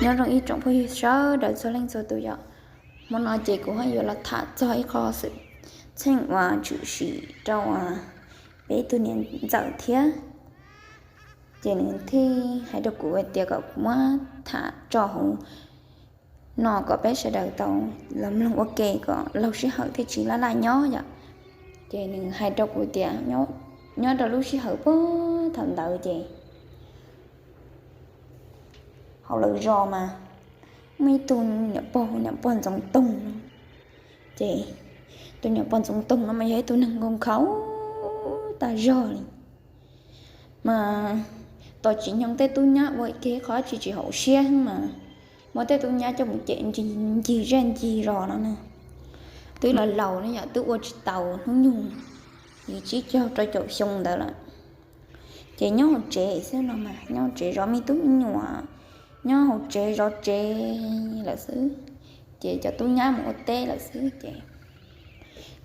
Nyob zoo ib tsoom phooj ywg sawv daws txhua leej txhua tus yom. Hmo no ces kuv ho yuav los tham txog ib qho xwm txheej uas tshwm sim rau peb tus niam ntxawm thiab. Ces nws thiaj hais rau kuv hais tias kom kuv muab tham tso hauv no kom peb sawv daws tau los mloog ua ke kom laug sij hawm thiaj tsis laj laj nyob yom. Ces nws hais rau kuv tias nyob rau lub sij hawm puag thaum ntawd ces hauv lawv zos mas muaj ib tug niam pog, niam pog Ntxoov Toog no. Ces tus niam pog Ntxoov Toog no mas yog ib tug neeg nkauj nkhaus tag zog li. Mas tos tsis nyoog tej tub nyab ua kev qhov tsis tsis haum siab mas muab tej tub nyab coj mus cem ncig zej ncig zos no na. Twb los laus ne yom, twb ua tsis tau hnub nyoog li tsib caug rau caum xyoo ntawd lawm. Ces nyob hauv tsev xwb no mas nyob hauv tsev zov me tub me nyuam, nyob hauv tsev zov tsev lawm xwb. Ces cov tub nyab mus ua teb lawm xwb ces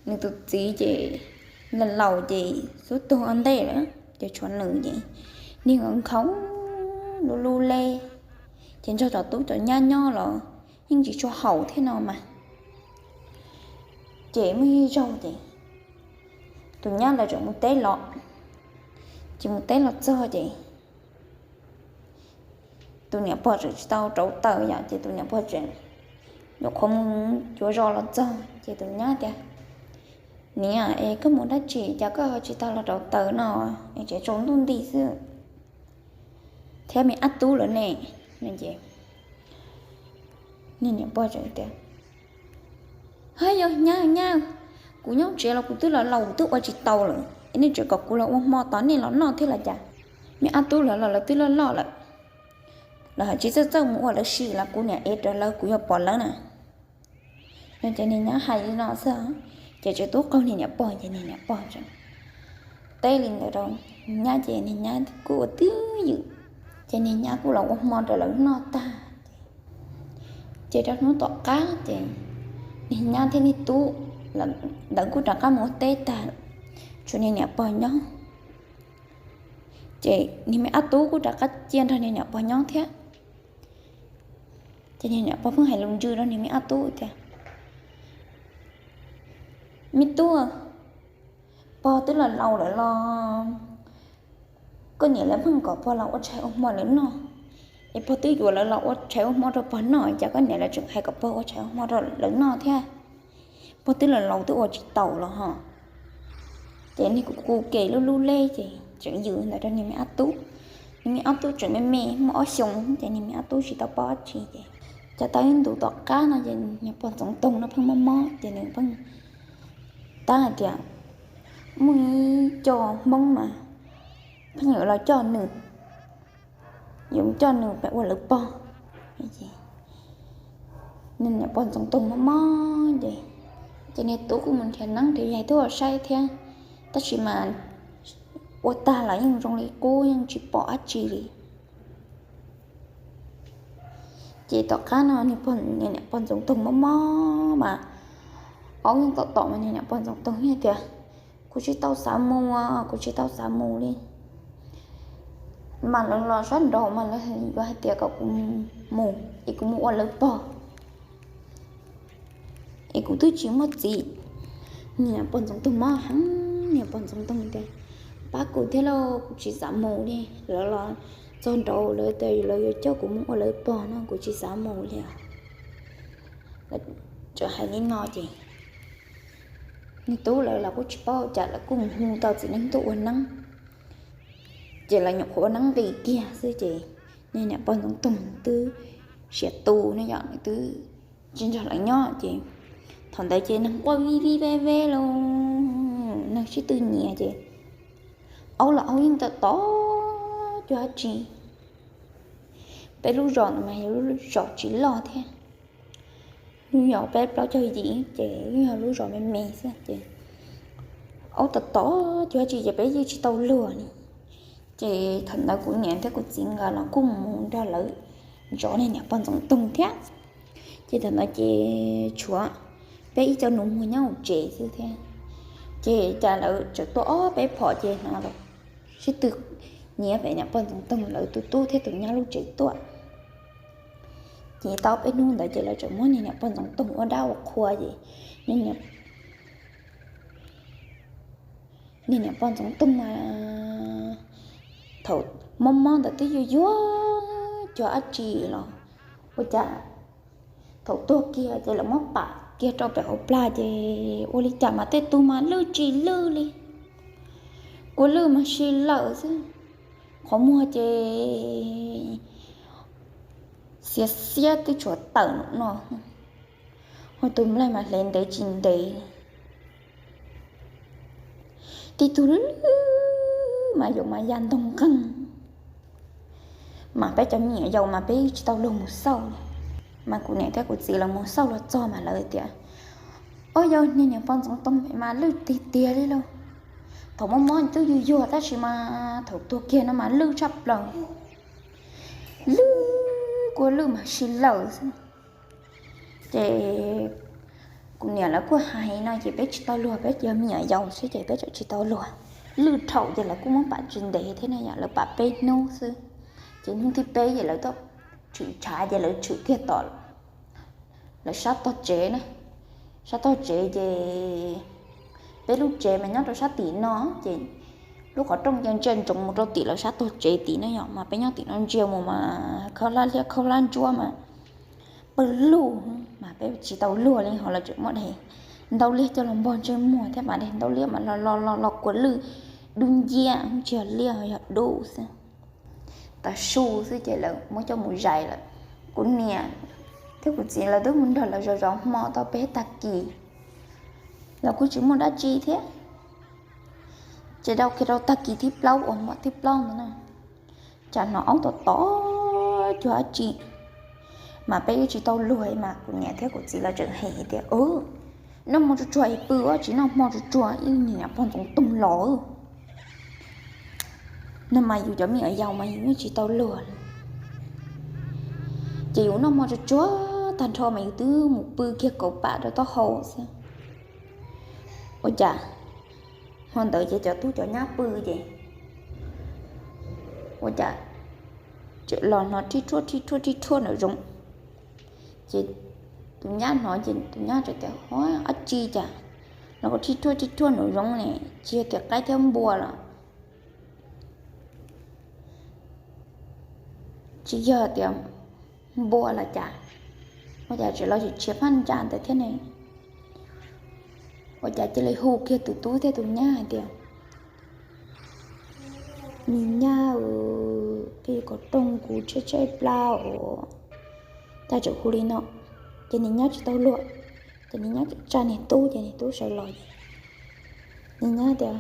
nws tus txiv ces laus ces xub tuag ua ntej lawm ces tshuav nws ces niag nkauj nkhaus lub lub le, ces nrog cov tub cov nyab nyob los yeej tsis tshua haum thiab no mas. Ces muaj ib zaug ces tus nyab ntawd tseem mus teb los, ces mus teb los txog ces tus niam pog tseem tsis tau rauv taws yom, ces tus niam pog tseem nyuam qhuav mus cuav zos los txog ces tus nyab tias, Niam, es koj mus dab tsi cas koj ho tsis tau los rauv taws no es tseem tsaus ntuj nti xwb thiab me ab tub lawm ne? Ces niam pog tias, Hab yog nyab, nyab, kuv nyob tsev los kuv twb los laus twb ua tsis tau lawm es nej tseem kom kuv los ua hmo tos nej los noj thiab los cas? Me ab tub lawv los lawv twb loj loj lawm, lawv haj tsis txawj txawj mus ua lawv sim los kuv niam ev rawv lawv kuv yuav pom lawv na. Ces niag nyab hais li no xwb, ces tseem tub qaug niag niam pog ces niag niam pog teb li ntawd rau nyab ces niag nyab kuj ua twj ywm, ces niag nyab kuj los ua hmo rau lawv noj tag. Ces rau hnub tom qab ces niag nyab thiab niag tub ntawd kuj rov qab mus ua teb tag, tshuav niag niam pog nyob. Ces niag me ab tub kuj rov qab cia nrog niag niam pog nyob thiab. Ces niag niam pog pheej hais lus ntsws rau niag me ab tub tias, Me tub, pog twb los laus lawm los koj niam lawv pheej kom pog los ua tshais ua hmo lawv noj, es pog twb yuav lawv los ua tshais ua hmo rau pog noj, cas koj niam lawv tseem hais kom pog ua tshais ua hmo rau lawv noj thiab? Pog twb los laus twb ua tsis taus los ho. Ces niag kuv kuv ke lub lub leb ces tseem yws ntawd rau niag me ab tub. Niag me ab tub tseem me me muaj ob xyoos ces niag me ab tub tsis tau paub dab tsi ces, cas tau ib ntus tom qab no ces niag pog Ntxoov Toog no pheej mob mob ces nws pheej tab hais tias muaj ib co Hmoob mas pheej yuav los coj nws, yuav coj nws pem ua lawv pog. Niag pog Ntxoov Toog mob mob ces, ces niag tub kuj mus nrhiav neeb nrhiav yaig tuaj saib thiab, tab sis mas ua tag los yeej zoo li qub yeej tsis pom dab tsi li. Ces tom qab no niag pog Ntxoov Toog mob mob mas aub yeej tom tom mas niag niam pog Ntxoov Toog yeej tias, Kuv tsis tau xav mus, kuv tsis tau xav mus li. Mas lawv los sab nraud mas lawv yuav hais tias kom kuv mus es kuv mus ua lawv pog es kuv twb tsis muaj txiv. Niag pog Ntxoov Toog mob heev, niag pog Ntxoov Toog tias, Pab kuv thiab lauj, kuv tsis xav mus li. Lawv los txog nraud lawv tias lawv yuav coj kuv mus ua lawv pog no kuv tsis xav mus li. Txawm hais li no ces niag tub lawv los kuj tsis paub cas lawv kuj mus hu tau txiv neeb tuaj ua neeb. Ces lawv nyuam qhuav ua neeb nqis kiag xwb ces niag niam pog Ntxoov Toog twb siav tu ne yom, nws twb tsis nrog lawv nyob ces thaum ntawd ces neeg quaj vij vij veb veb lauj, neeg sib tw nyiav ces aub los aub yeej tom tom cuag dab tsi. Peb lub zos no mas yog lub zos tsis loj thiab, lub zos peb plaub caug yim ces yeej yog lub zos me me xwb ces aub tom tom cuag dab tsi ces peb yeej tsis tau luag li. Ces thaum ntawd kuv niam thiab kuv txiv nkawd los kuj mus nrog lawv zov niag niam pog Ntxoov Toog thiab. Ces thaum ntawd ces tshuav peb ib co nus muag nyob hauv tsev xwb thiab. Ces cas lawv tseem tuaj ob peb phom ces hnov lawv sib tw nyiav pem niam pog Ntxoov Toog lawv tus tub thiab tus nyab lub tsev tuaj. Ces tau peb hnub ntawd ces lawv tseem muab niag niam pog Ntxoov Toog ua dab ua qhua ces niag niam pog Ntxoov Toog mas thaum mob mob ntawd twb yuag yuag cuag dab tsi los ua cas thaum tuag kiag ces lawv muab pam kiag rau pem hauv plag ces ua li cas mas tej tug mas lwj tsis lwj li, kua lwj mas si lawm xwb. Qhov muag ces xiav xiab twb tshuav tawm no, ho tus nplaig mas hle ntev tsis ntev. Tib tug lwj mas yuav mas ya ntog nqeeg, mas peb cov me nyuam yaus mas peb tsis tau luag mus xauj li. Mas kuv niam thiab kuv txiv lawv mus xauj los txog mas lawv tias, ob, yog niag niam pog Ntxoov Toog mas lwj tiag tiag li lauj. Thaum mob mob twb yuag yuag tab sis mas thaum tuag kiag no mas lwj tshaj plaws, lwj kua lwj mas si lawm xwb. Ces kuv niam lawv kuj hais no ces peb tsis tau luag, peb cov me nyuam yaus xwb ces peb tseem tsis tau luag. Lwj thaum ces lawv kuj muab pam tsis ntev thiab na yom, lawv pam peb hnub xwb. Ces hnub thib peb ces lawv tau tshwm tshav ces lawv tshwm kiag tom lawv sab tog tsev na, sab tog tsev ces peb lub tsev mas nyob rau sab tim no ces lub qhov rooj ces ntsia ntsoov mus rau tim lawv sab tog tsev tim no yom, mas peb nyob tim no ntsia mus mas khaub hlab liab khaub hlab ntsuab mas pawg lug, mas peb tsis tau luag li ho lawv tseem muab daim ntaub liab coj los npog ntsej muag thiab mas daim ntaub liab mas los los los los kua lwj dub nciab, tsis yog liab yog dub xwb, tav su xwb ces lawv muab coj mus zais lawm. Kuv niam thiab kuv txiv lawv twb mus nrog lawv zov zov hmo tau peb tag kis, lawv kuj tsis muaj dab tsi thiab. Ces rau kiag rau tag kis thib plaub uas hmo thib plaub ntawd na, cas hnov aub tom tom cuag dab tsi, mas peb tsis tau luag mas kuv niam thiab kuv txiv lawv tseem hais tias, noj hmo tsuag tsuag es pw, tsis noj hmo tsuag tsuag ib niam pog Ntxoov Toog los no mas yus cov me nyuam yaus mas yus yeej tsis tau luag li. Ces yus noj hmo tsuag tsuag tag nrho mas yus twb mus pw kiag kauv pam rau taub hau xwb. Ua cas hmo ntawd ces cov tub cov nyab pw ces ua cas tseem los hnov rhib rhuaj rhib rhuaj rhib rhuaj nraum zoov. Ces tus nyab hnov ces tus nyab txawm tias, Ua dab tsi cas los rhib rhuaj rhib rhuaj nraum zoov ne? Tsis yog tias qaib thiab npua los? Tsis yog tias npua los cas? Ua cas tseem los tsis tshiav phab ntsa ntawd thiab ne? Ua cas cia li hu kiag tus tub thiab tus nyab hais tias, Niag nyab, qhib qhov rooj kuv tshaib tshaib plab os. Cas tseem hu li no? Ces niag nyab tsis tau luag, ces niag nyab tsa niag tub ces niag tub sawv los. Niag nyab tias,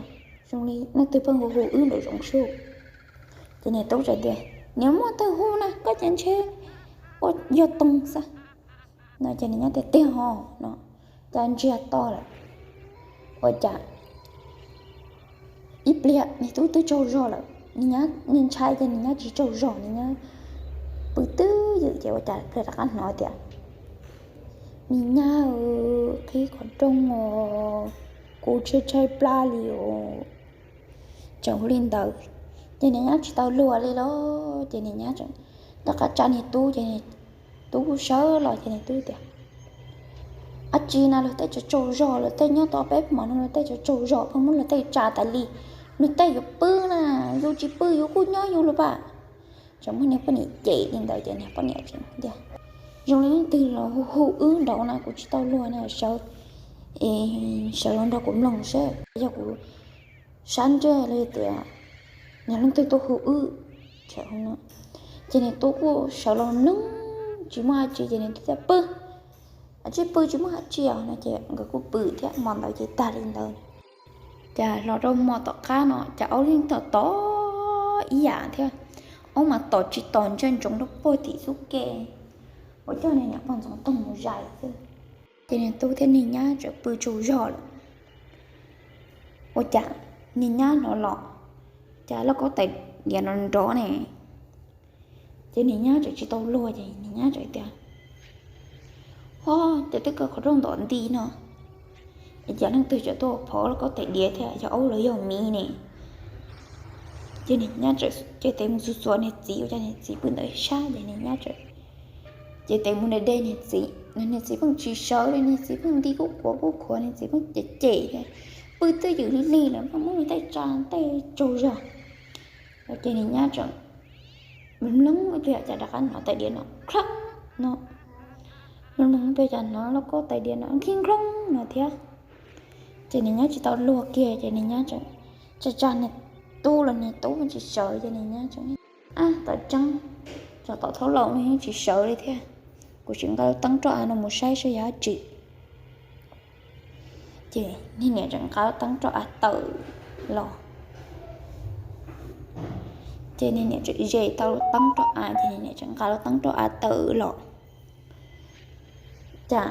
Zoo li leej twg pheej hu hu wb nraum zoov sub. Ces niag tub txawm tias, Niam, muaj twg hu na, koj cas ntshe ua yog toog xwb no. Ces niag nyab tias, Tiag ho no, cas ntsiag to lawm. Ua cas ib pliag niag tub twb tsaug zog lawm, niag ntshai ces niag nyab tsis tsaug zog, niag nyab pw twj ywm ces ua cas pliag rov qab hnov tias, Niag nyab, qhib qhov rooj os, kuv tshaib tshaib plab li os. Tseem hu li ntawd, ces niag nyab tsis tau luag li los ces niag nyab tseem rov qab tsa niag tub ces tub kuj sawv los ces niag tub tias, Dab tsi na, luag tej tsaug tsaug zog, luag tej nyob tau peb hmo no luag tej tsaug tsaug zog, pheej muab luag tej tsa tas li, luag tej yuav pw na, yus tsis pw yus kuj nyob yus los pam. Tseem muab niag poj niam cem li ntawd ces niag poj niam tseem tias, Zoo li leej twg los hu hu wb nraud na, kuv tsis tau luag na, sawv, sawv los nrog kuv mloog seb yog kuv sab ntsej los yog tias yog leej twg tuaj hu wb. Ces niag tub kuj sawv los mloog tsis muaj dab tsi ces niag tub tias, Pw, tsij pw tsis muaj dab tsi os no ces nkawd kuj pw thiab, hmo ntawd ces tag li ntawd. Cas los rau hmo tom qab no cas aub yeej tom tom ib yam thiab, aub mas tom tsis tom ntsia ntsoov rau puag tim xub ke uas coj niag niam pog Ntxoov Toog mus zais xwb. Ces niag tub thiab niag nyab tseem pw tsaug zog lawm. Ua cas niag nyab hnov los cas lauj kaub tais diav nrov nrov ne. Ces niag nyab tseem tsis tau luag ces niag nyab tseem tias, Ho, ces twb kaw qhov rooj ntom nti no, es cas leej twg tseem tuaj phov lauj kaub tais diav thiab, yog aub los yog miv ne? Ces niag nyab tseem cev tes mus txuag txuag niag txiv, ua cas niag txiv pw ntawm sab ces niag nyab tseem Ces tes mus de de niag txiv no, niag txiv pheej tsis sawv li, niag txiv pheej nti kuj khuav kuj khuav, niag txiv pheej cem cem tias, pw twj ywm li lig lawm, pheej muab niag tej tsa tej tsaug zog. Ces niag nyab tseem mloog ib pliag cas rov qab hnov tais diav no khlab no, mloog ib pliag cas hnov lauj kaub tais diav no khi nkloob no thiab. Ces niag nyab tsis tau luag kiag ces niag nyab tseem tsa tsa niag tub los niag tub tsis sawv ces niag nyab tseem, ab, tom tseeb, tso tom thaub laus no yeej tsis sawv li thiab, kuv sim nqa lub teeb roj av no mus saib saib yog dab tsi. Ces niag niam tseem nqa lub teeb roj av tawm los. Ces niag niam tseem ze tau lub teeb roj av ces niag niam tseem nqa lub teeb roj av tawm los. Cas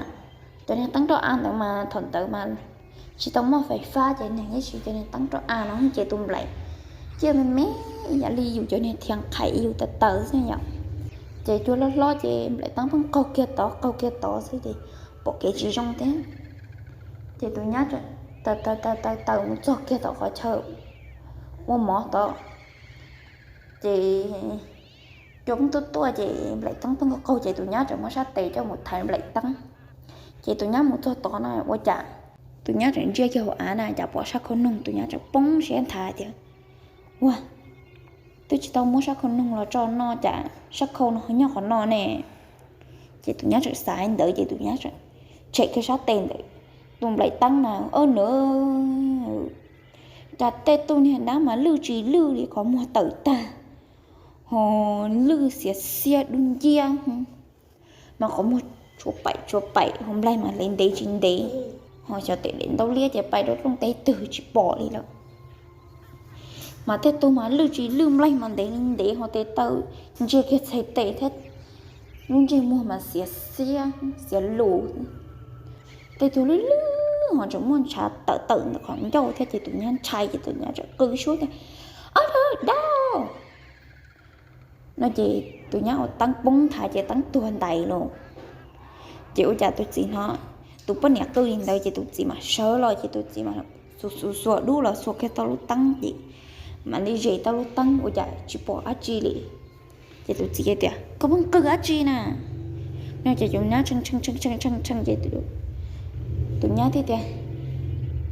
cov niag teeb roj av ntawd mas thaum ntawd mas tsis tau muaj fais fab ces neeg ib sim cov niag teeb roj av no ces tus nplaim ciaj me me yam li yus cov niag thiav qhaim yus taws taws xwb yom. Ces cua hlob hlob ces nplaim teeb pheej qaug kiag tod qaug kiag tod xwb ces pom kev tsis zoo thiab. Ces tus nyab taws taws taws mus txog kiag tom qhov chaw ua mov tod, ces cua pheej tuaj tuaj ces nplaim teeb pheej qaug qaug ces tus nyab tseem muab sab tes coj mus thaiv nplaim teeb. Ces tus nyab mus txog tod no ua cas tus nyab tseem ntsia kiag hauv av na cas pom sab khau noog, tus nyab tseem poob siab nthav tias, ua, twb tsis tau muab sab khau noog los tso noj cas sab khau no ho nyob qhov no ne. Ces tus nyab tseem xav li ntawd ces tus nyab tseem tshem kiag sab tes ntawd, tus nplaim teeb na, ab nws, cas tej tug niag dab mas lwj tsis lwj li, qhov muag tawm tag, ho lwj xiav xiab dub nciab, mas qhov muag tsuas paim tsuas paim, ho nplaig mas hle ntev tsis ntev, ho xyov tes daim ntaub liab ces paim rau rooj teb twg tsis pom li lawm. Mas tej tug mas lwj tsis lwj, nplaig mas ntev li ntev, ho tes taw ntsia kiag txhais tes thiab, lub ntsej muag mas xiav xiab xiav lus. Tej tug lwj lwj ho tseem muaj ntshav tawm tawm ntawm qhov ncauj thiab ces tus nyab ntshai ces tus nyab tseem qw suab tias, ab, dab, dab no ces tus nyab ua teeb poob nthav ces teeb tuag ntais los. Ces ua cas tus txiv hnov tus poj niam qw li ntawd ces tus txiv mam sawv los ces tus txiv mam xuas xuas xuas dub los xuas kiag tau lub teeb ces mam li zes tau lub teeb ua cas tsis pom dab tsi li. Ces tus txiv tias, koj pheej qw dab tsi na? No ces tus nyab tshee tshee tshee tshee tshee ces tus nyab thiaj tias,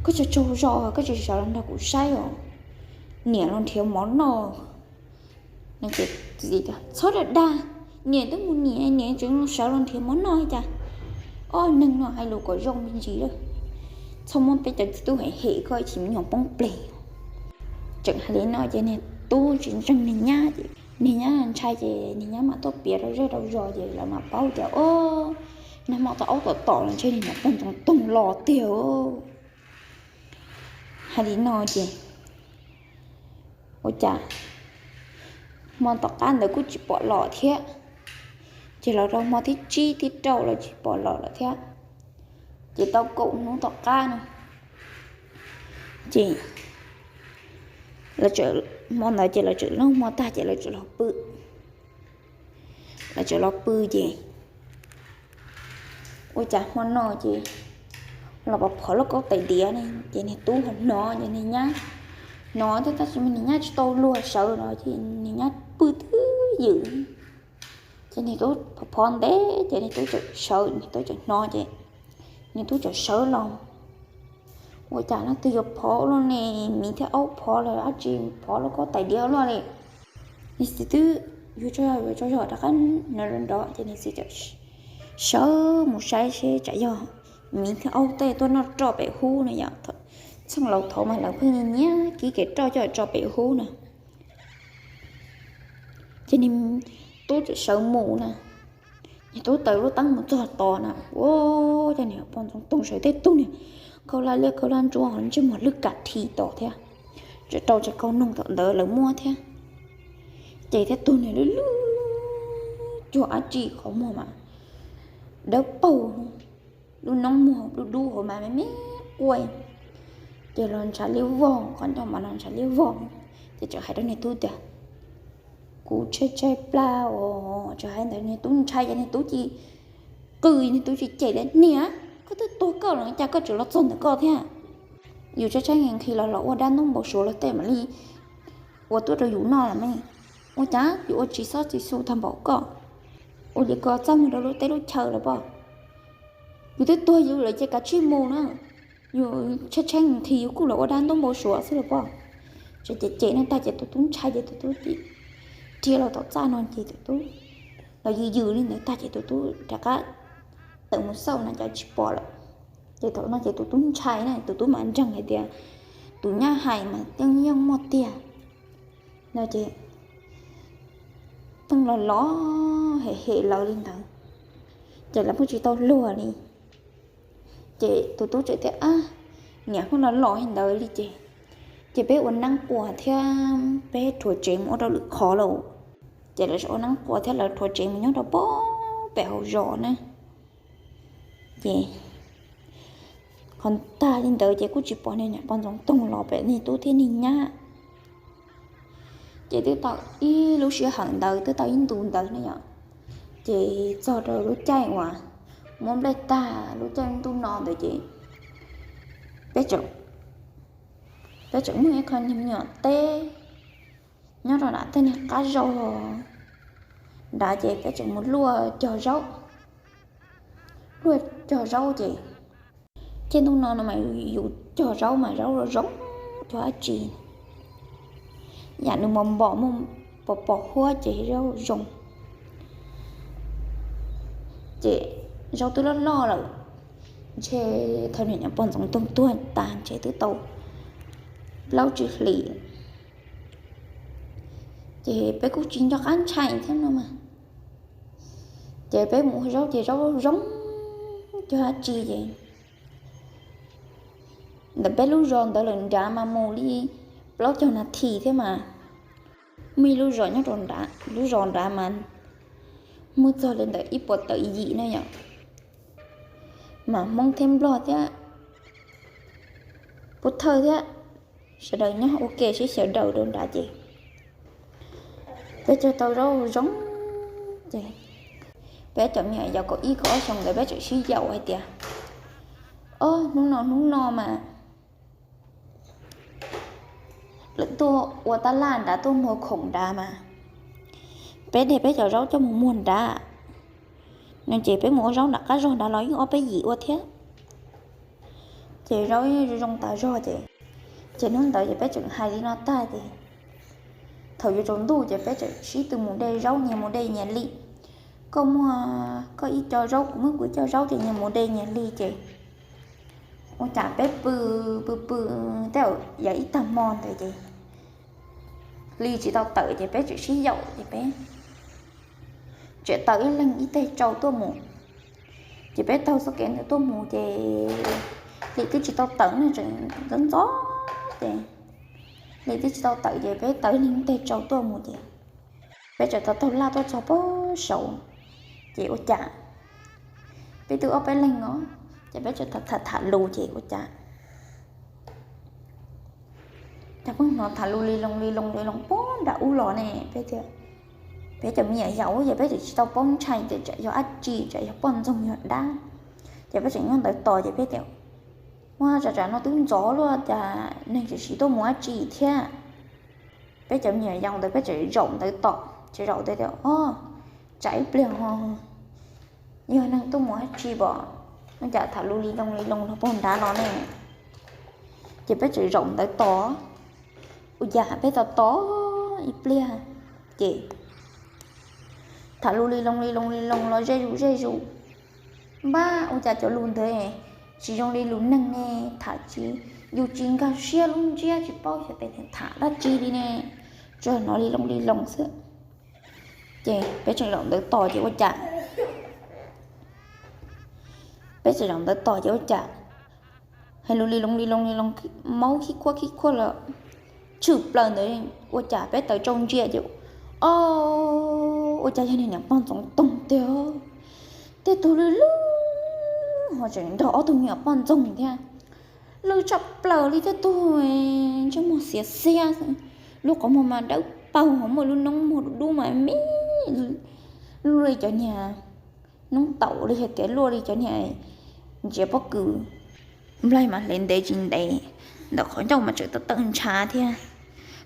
koj tsaug tsaug zog koj tsis sawv los nrog kuv saib os, niam los nrhiav mov noj. Txhob dag dag, niam twb mus niam, niam tseem sawv los nrhiav mov noj li cas. Ob neeg no hais lus kom zoo me ntsis lawm, txhob muab peb cov txiv tub hem hem koj ib chim me nyuam poob pleg. Tseem hais li no ces niag tub tsis ntseeg niag nyab ces niag nyab ntshai ces niag nyab mam tuaj piav rau zej rau zos ces lawv mam paub tias, o, nag hmo tau aub tom tom los ntshe niag niam pog ntxoov toog los tiag. Hais li no ces ua cas hmo tom qab ntawd kuj tsis pom los thiab, ces los rau hmo thib tsib thib rau los tsis pom los lawm thiab. Ces tau kaum hnub tom qab no ces hmo ntawd ces lawv tseem looj hmo tag ces lawv tseem los pw. Lawv tseem los pw ces ua cas hmo no ces los pov phov lauj kaub tais diav ne, ces niag tub ho hnov ces niag nyab hnov thiab tab sis mas niag nyab tsis tau luag sawv los ces niag nyab pw twj ywm. Ces niag tub phov phov ntev ces niag tub tseem sawv, niag tub tseem hnov ces niag tub tseem sawv los. Ua cas leej twg yuav phov luaj ne, miv thiab aub phov los dab tsi, phov lauj kaub tais diav luaj li. Niag txiv twb yuav tsaug zog yuav tsaug zog rov qab nrov ces niag txiv tseem sawv mus saib seb tsam yog miv thiab aub tej tuaj noj roj pem hub no yom. Txheej laus thaud mas lawv pheej nyiam kib kev roj coj tso pem hub na. Ces niag tub tseem sawv mus na, niag tub taws lub teeb mus txog tod na, ua cas niag pog ntxoov toog sawv tej tug niag khaub hlab liab khaub hlab ntsuab ho ntsej muag lwj kam thi tod thiab, tseem rau tsev khau noog thaum ntawd lawv muab thiab. Ces thiab tug niag lwj lwj cuag dab tsi, qhov muag mas dawb paug, lub noob muag dub dub hauv mas me me quaj. Ces los ntshav liab vog, qhov ncauj mas los ntshav liab vog. Ces tseem hais rau niag tub tias, kuv tshaib tshaib plab os. Tseem hais ntawd niag tub ntshai ces niag tub cia li qw, niag tub cia li cem tias, niam, koj twb tuag koj los cas koj tseem los txog ntawm koj thiab? Yus tshaib tshaib nqhis nqhis los los ua dab ntub npau suav luag tej mam li ua tuaj rau yus noj los mas, ua cas yus ua tsis txhob txwm xu tag npaum koj. Ua li ko txaj muag rau lub teb lub chaw los pom. Yus twb tuag yus lawm ces kav tsij mus na. Yus tshaib tshaib nqhis yus kuj los ua dab ntaub npau suav xwb los pom. Tseem cem cem no tag ces tus tub ntshai ces tus tub riam los tom txaj no ces tus tub los yws yws li ntawd tag ces tus tub rov qab tawm mus xauj na cas tsis pom lawm. Ces thaum no ces tus tub ntshai na, tus tub mam nreeg hais tias tus nyab hais mas yeej yeej muaj tiag no ces pheej los los hem hem lawv li ntawd, ces lawv pheej tsis tau luag li. Ces tus tub tseem tias, Ab, niam pheej los los li ntawd li ces, ces peb ua neeb quas thiab peb rhuav tsev mus ua rau lwm qhov lauj. Ces lawv ua neeb quas thiab lawv rhuav tsev mus nyob rau pem hauv zos na. Ces qhov tag li ntawd ces kuj tsis pom niag niam pog Ntxoov Toog los pem niag tub thiab niag nyab. Ces twb tau ib lub sij hawm ntawd twb tau ib ntus ntawd ne yom, ces txog rau lub caij uas muab nplej tag lub caij ntuj no ntawd ces peb tseem muaj ib qho niag me nyuam teb nyob rau nram tej niag qab zos nrad ces peb tseem mus luaj cog zaub. Luaj cog zaub ces caij ntuj no no mas yus cog zaub mas zaub zoo zoo, cog dab tsi yam nws mos npos muaj pos pos huab ces zaub zoo. Ces zaub twb loj loj lawm, ntshe thaum niam pog Ntxoov Toog tuag tas ntshe twb tau plaub tsib hlis. Ces peb kuj tsis nco qab ntshai thiab no mas, ces peb mus ua zaub ces zaub zoo, cog dab tsi ces ntawm peb lub zos ntawd lawm nrad mas mus li plaub caug nas this thiab mas. Muaj ib lub zos nyob rau nrad, lub zos nrad mas muaj txog li ntawm ib puas tawm yim na yom, mas Hmoob thiab Nplog thiab Pub Thawj thiab sawv daws nyob ua ke sib xyaw daws rau nrad ces peb cog tau zaub zoo ces peb cov me nyuam yaus kaum ib kaum ob xyoo ntawd peb tseem sib yaum hais tias, Ob, hnub no hnub no mas lawv tuaj ua tab laj nrad tuaj muag khoom nrad mas peb de peb cov zaub coj mus muag nrad no ces peb mus ua zaub nram qab zog nrad los yeej ob peb yim ua thiab. Ces zaub zoo tas zog ces, ces hnub ntawd ces peb tseem hais li no tag ces thaum yuav tsaus ntuj ces peb tseem sib tw mus de zaub, nyias mus de nyias li. Koj muaj koj ib co zaub, kuv muaj kuv ib co zaub ces nyias mus de nyias li ces ua cas peb pw pw pw tej zaum yog ib tag hmo ntawd ces hli tsis tau tawm ces peb tseem sib yaum ces peb tseem taws ib leeg ib teg tsau tuaj mus. Ces peb taug txoj kev ntawd tuaj mus ces hli twb tsis tau tawm ne, tseem ntxov ntxov ces hli twb tsis tau tawm ces peb taws ib leeg ib teg tsau tuaj mus ces peb tseem taug taug laj tuaj txog pem saud ces ua cas peb twb ob peb leeg os, ces peb tseem tham tham lus ces ua cas cas pheej hnov tham lus li loo li loo li loo pem nram ub los ne. Peb tias, peb cov me nyuam yaus ces peb tseem tsis tau paub ntshai tias tsam yog dab tsi, tsam yog poj ntxoog yog dab, ces peb tseem nyob ntawd tos ces peb tias, Ua, tsam tsam no twb ntxov luaj cas neeg tseem tsis tuaj mus dab tsi thiab. Peb cov me nyuam yaus ntawd peb tseem zaum ntawd tos, tseem zaum ntawd tias, Ob, tsam ib pliag ho yog neeg tuaj mus dab tsi pom, ua cas tham lus li loo li loo los pem nrad los ne. Ces peb tseem zaum ntawd tos, ua cas peb tos tos ib pliag ces tham lus li loo li loo li loo los ze zus ze zus. Npab, ua cas cov lus ntawd tsis zoo li lus neeg ne, tham tsis, yus tsis nkag siab lub ntsiab tsis paub xyov tes tham dab tsi li ne, tsuas hnov li loo li loo xwb. Ces peb tseem zaum ntawd tos ces ua cas, peb tseem zaum ntawd tos ces ua cas hais lus li loo li loo li loo, maub khib khuab khib khuab los tshwm plaws ntawd, ua cas peb taws tsau ntsia ces, Ob, ua cas yog niag niam pog Ntxoov Toog tiag, tej tug lwj lwj ho tseem nrog ob tug me nyuam poj ntxoog thiab, lwj tshaj plaws li tej tug ntsej muag xiav xiab, lub qhov muag mas dawb paug ho muaj lub noob muag dub dub mas me luaj li cov niag noob taum li yog kev luaj li cov niag ntsiav pob kws. Nplaig mas hle ntev tsis ntev, ntawm qhov ncauj mas tseem tawm tawm ntshav thiab.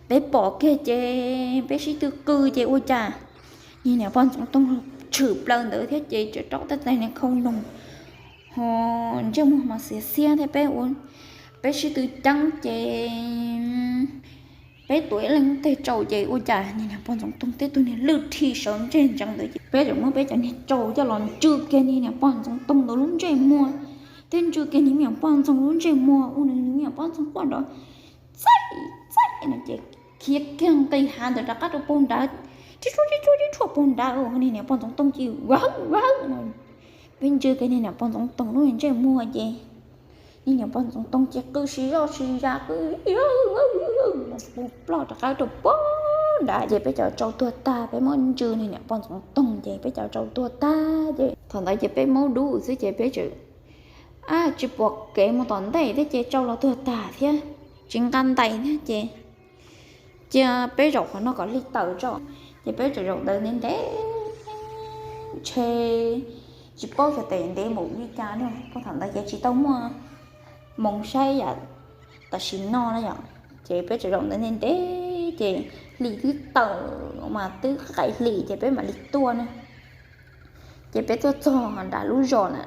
Peb pom kiag ces peb sib tw qw ces ua cas niag niam pog Ntxoov Toog tshwm plaws ntawd thiab ces tseem rau tej tais niag khau noog, ho ntsej muag mas xiav xiab thiab peb ua, peb sib tw ceeb ces peb tuav ib leeg tej tsau ces ua cas niag niam pog Ntxoov Toog tib tug niag lwj rhi sawv ntseg ntsees ntawd ces peb tseem muab peb cov niag tsau coj los ntsw kiag niag niam pog Ntxoov Toog ntawd lub ntsej muag, thiab ntsw kiag niag niam pog Ntxoog lub ntsej muag ua nws niam pog Ntxoog quaj nrov txaij txaij no ces khiav kiag nqis hav ntawd rov qab rau puag nrad, tib tshuaj tib tshuaj tib tshuaj puag nrad, niag niam pog Ntxoov Toog ces vawv vawv no, peb ntsw kiag niag niam pog Ntxoov Toog lub ntsej muag ces niag niam pog Ntxoov Toog ces qw sib zoj sib zas qw ploj rov qab rau puag nrad ces peb cov tsau tuag tag, peb muab ntsw niag niam pog Ntxoov Toog ces peb cov tsau tuag tag ces thaum ntawd ces peb maub dub xwb ces peb tseem, a, tsis pom kev mus tom ntej thiab ces tsau los tuag tag thiab, tsis nqa ntais thiab ces cia peb zaum qhov no kom lig tawm tso. Ces peb tseem zaum ntawd ntev ntev, ntshe tsis paub xyov tes ntev npaum li cas no, puag thaum ntawd ces tsis tau muaj moos saib yam tam sim no na yom. Ces peb tseem zaum ntawd ntev ntev ces hlis twb tawm mas twb qaim hlis ces peb mam li tuaj na. Ces peb tuaj txog nram lub zos na,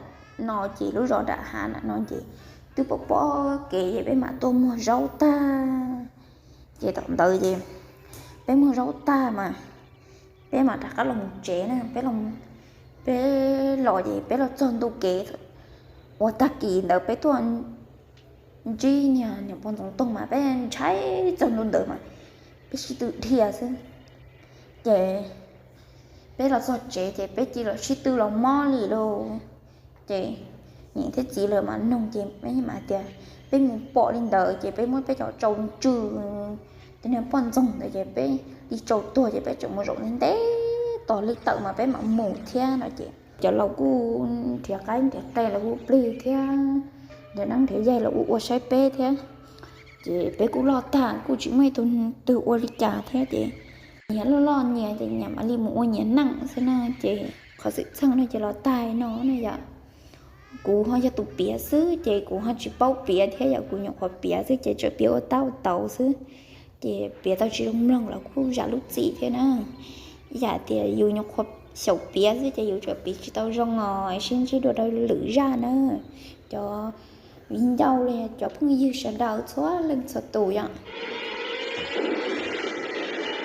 no ces lub zos nram hav na no ces twb pom pom kev ces peb mam tuaj muag zaub tag. Ces thaum ntawd ces peb muag zaub tag mas peb mam rov qab los mus tsev na, peb los ces peb los txog ntu kev uas tag kis ntawd peb tuaj ntsib niag niam pog Ntxoov Toog mas peb ntshai txog ntu ntawd mas peb sib tw dhia xwb. Ces peb los txog tsev ces peb cia li sib tw los mob li lauj. Ces niam thiab txiv lawv mas noog ces peb mas tias peb mus pom li ntawd ces peb muab peb cov tsau ntsw tej niag poj ntxoog ntawd ces peb li tsau tuag ces peb tseem mus zaum ntev tos li tawm mas peb mam mus thiab no ces cov laus kuj nrhiav qaib nrhiav qe los kuj plig thiab, nrhiav neeb nrhiav yaig los kuj ua saib peb thiab. Ces peb kuj loj tag kuj tsis muaj ib tug twg ua li cas thiab ces nyias loj loj nyias ces nyias mam li mus ua nyias neej xwb na. Ces qhov xwm txheej no ces los tag no na yom. Kuv ho yog tus piav xwb ces kuv ho tsis paub piav thiab yom, kuv nyuam qhuav piav xwb ces tsuas piav ua tab ua tau xwb. Ces piav tau tsis zoo mloog los kuj zam lub txim thiab na. Yam tias yus nyuam qhuav xyaum piav xwb ces yus tsuas piav tsis tau zoo os, sib ntsib dua rau lwm zaj na cov viv ncaus los yog cov phooj ywg sawv daws txhua leej txhua tus yom.